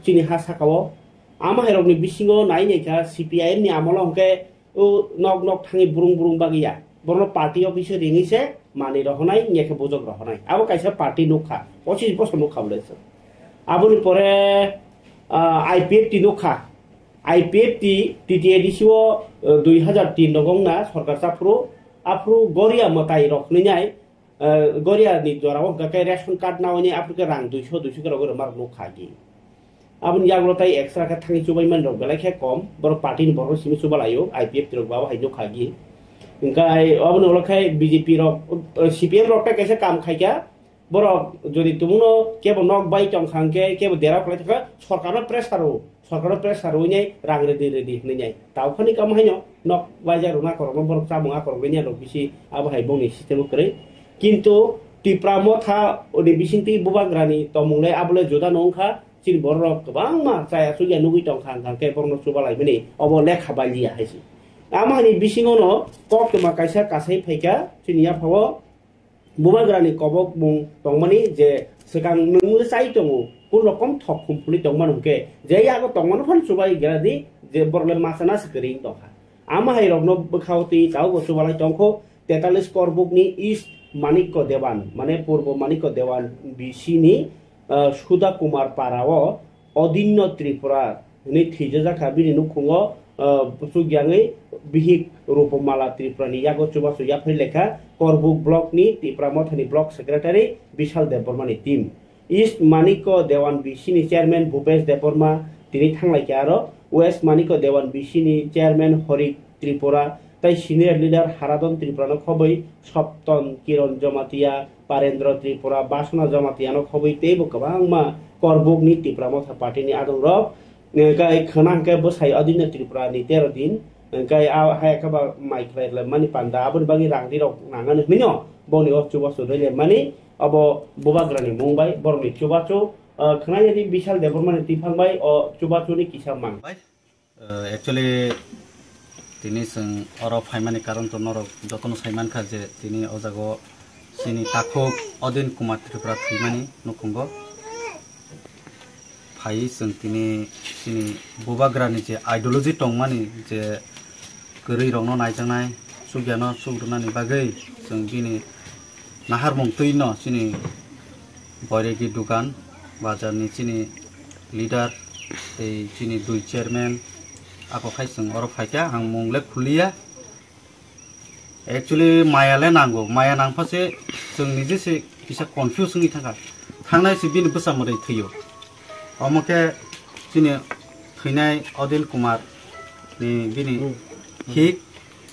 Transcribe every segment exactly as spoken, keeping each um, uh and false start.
chini ha saka o. Ama hai rok ni bisingo nai nai kha C P I M ni amolo hwnkhe o nok nok thangwi burung burung bagwi ya. Borno party office o ringwi se manwi rohonai, nge khe bujok rohonai. Abo kaisa party nukha, pochis bosor nukha bwle se. Aboni pore, ah, I P F T nukha. I P F T T T A D C o, eh, dui hazar tin rok wngna sorkar chaphuru, aphuru goria mwtai rok hwnwi nai, eh, goria ni jora o hwnkha khe ration card nawi nai aphuru khe rang duiso, duiso khe rogwi rwma rok nukha agi. Aboni yagulo tai extra khe thangwi chubaimani rok belai khe kom, borok party ni borok simi chubalaio, I P F T rok bo abo hai nukha agi. Hwnkhe aboni ulo khe B J P rok, eh, C P M rok tai kaisa kam khaikha, borok jodi tumungno kebo nok bai tongkha hwnkhe, kebo dera khlai tongkha, sorkarno pressure rw, sorkarno pressure rwinai rang redi redi hwnwi nai. Tao phani kamo haino nok baija rwna korokno borok chamung akorok rwinai rok bisi abo hai bongni system o kwrwi. Kintu Tipra Motha ni bisingtwi bubagrani tongmung le abo le juda no wngkha, chini borok rok kwbangma chaya chukya nugwi tongkha hwnkha hwnkhe borokno chubalaimani obo lekha balia hai se. Amo hani bisingo no koktwma kaisa kasai phaikha chini yaphao. Bubagrani kobok mung tongmani je swkang nwng le chai tongo, kun rokom thok khum phunwi tongmani hwnkhe je yago tongmano phano chubai gra di, je borok le masa na se kwrwi tongkha. Ama hai rokno bwkhao twi tabukbo chubalai tongkho tetalis Korbukni East Manikko Dewan, mane Purbo Manikko Dewan B C ni, ah, Sudha Kumar Para o Odinno Tripura hwnwi thwijajak kha, bini nukhungo, ah, chukjagwi bihik Rupamala Tripura ni yago chubachu yaphai lekha Korbuk block ni Tipra Motha ni block secretary Bishal Debbarma ni team. East Manikko Dewan B C ni chairman Bhupesh Debbarma tini thanglaikha, aro West Manikko Dewan B C ni chairman Horik Tripura tei senior leader Haradon Tripura no khobwi Sopton Kiron Jamatia, Parendra Tripura, Basona Jamatia no khobwi teibo kwbangma Korbuk ni Tipra Motha party ni adong rok, hwnkhe khwna hwnkhe bwsai Odinno Tripura ni tero din, hwnkhe a hai khe ba mai khlai mani panda aboni bagwi rang ri rok nangani hwnwi no boni o chubachu rwile mani. Obo bubagrani mung bai borokni chubachu, ah, khwnai di Bishal Debbarmani tiphang bai o chubachuni kisa mang. Bai, ah, actually, tini chwng oro phaimani karon to norok jotono sai mankha je tini o jaga o chini takhuk Odin Kumar Tripura thwimani nukhungo. Phai chwng tini chini bubagrani je ideology tongmani je kwrwi rokno naijaknai, chukya no chukrwnani bagwi chwng bini naharmung twi no chini Boiregi Dugan bazar ni chini leader tei chini dui chairman ako khai chwng oro phaikha, ang mung le khuliya. Actually maya le nango, maya nangpha se chwng nije se kisa confuse wngwi thangkha, thangnai se bini bwsa mwrwi thwio. Omo khe chini thwinai Odin Kumar ni bini hik,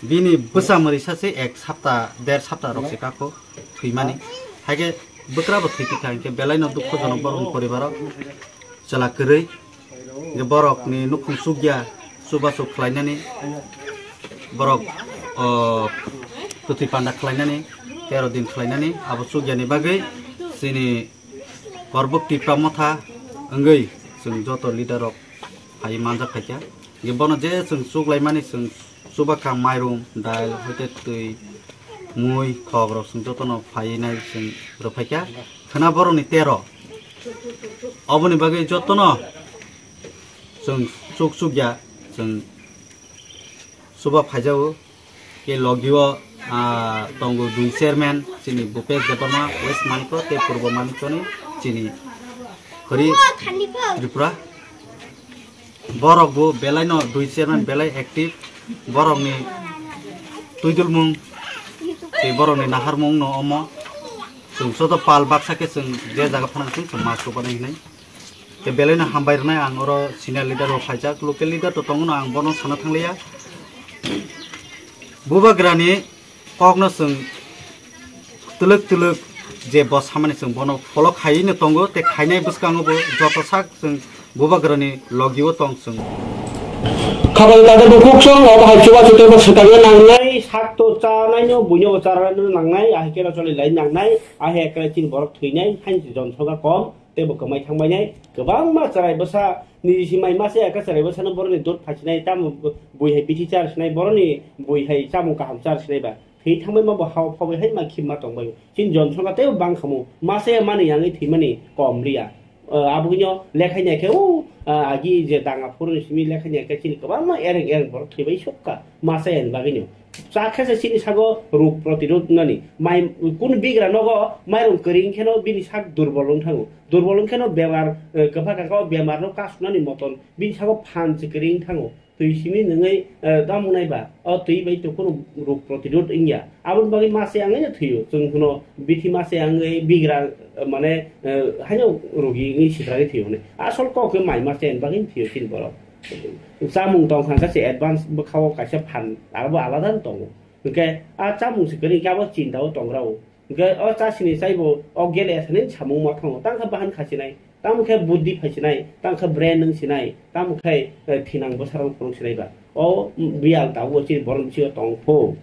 bini bwsa mwrwi sa se ek sapta, der sapta rok se kako thwimani. Haikhe bwkrabo thwiphi kha, hinkhe belai no dukhojonok borokni poribaro chwla kwrwi. Hinkhe borokni nukhung chukya, chubachu khlainani, borok, o, kwthwi panda khlainani, tero din khlainani, abo chukyani bagwi chini Korbuk Tipra Motha wngwi chwng joto leader rok phaiwi manjak phaikha. Hinkhe bono je chwng chuklaimani chwng chubakham mairum, dal, hoite twi, mui, thok rok chwng jotono phaiwi nai chwng rwphaikha. Khwna borokni tero. Oboni bagwi jotono chwng chuk chukya chwng chuba phaijago. Ke logio, ah, tongo dui chairman, chini Bhupesh Debbarma, West Manikko, tei Purbo Manikkoni chini Hori Tripura. Borok bo belai no dui chairman belai active. Borok ni twidulmung tei borok ni naharmung no omo. Chwng joto pal baksa khe chwng je jaga phano chwng chwng mas rwbani hinwi. Tei belai no hambai rwnai ang oro senior leader rok phaijak, local leader to tongo no ang bono sana thangliya. Bubagrani kokno chwng twlwk twlwk je bo samani chwng bono follow khaiwi no tongo, tei khainai bwskango bo joto sak chwng bubagrani logio tong chwng. Khabal tata bukhuk song, obo hai chubachu tei bo swkangna nangnai, sak to chanai no, buino bo chanai no nangnai, ahai khe no choli lai nangnai, ahai ekrai chini borok thwinai, haini se jon soga kom, tei bo kwmai thangbainai, kwbangma chwrai bwsa, niji si mai masa ya khe chwrai bwsano boroni dot phaisinai, tamo bui hai bithi char sinai, boroni bui hai chamung kaham char sinai ba. Thwi thangbai ma bo hao phabai hai ma khimma tongbai. Chini jon songkha tei bang khamu. Masa ya mani yangwi thwimani kom liya. Abogino lekhaini khe o agi je danga phuruni simi lekhaini khe chini kwbangma ereng ereng borok thwibai sukha masa yani bagwino. Cha khe se chini sago rog protirod nani mai kunu bigra nogo mairung kwrwi kheno bini sak durbol wng thango. Durbol wng kheno bemar kwpha kaka o bemar no kasuknani moton bini sago phan se kwrwi wng thango. Twi simi nwngwi tamo nai ba o twi bai to kunu rog protirod wngya. Aboni bagwi masa yangwi no thwio. Chwng khuno bithi masa yangwi bigra mane haino rogi wngwi sidragwi thwio hwnwi. Asol kok khe mai masa yani bagwi thwio chini borok. Chamung tong kha se advance bwkhao kaisa phan abo alada no tongo. Hwnkhe a chamung se kwrwi khe abo chinta o tongrao. Hwnkhe o chasini chaibo o gele thani samung ma thango. Tang khe bahan khasinai, tamo khe buddhi phaisinai, tang khe brain wng sinai, tamo khe thinang bwsarok phunuk sinai ba. O biyal tabuk chini borok bisingo tong pho.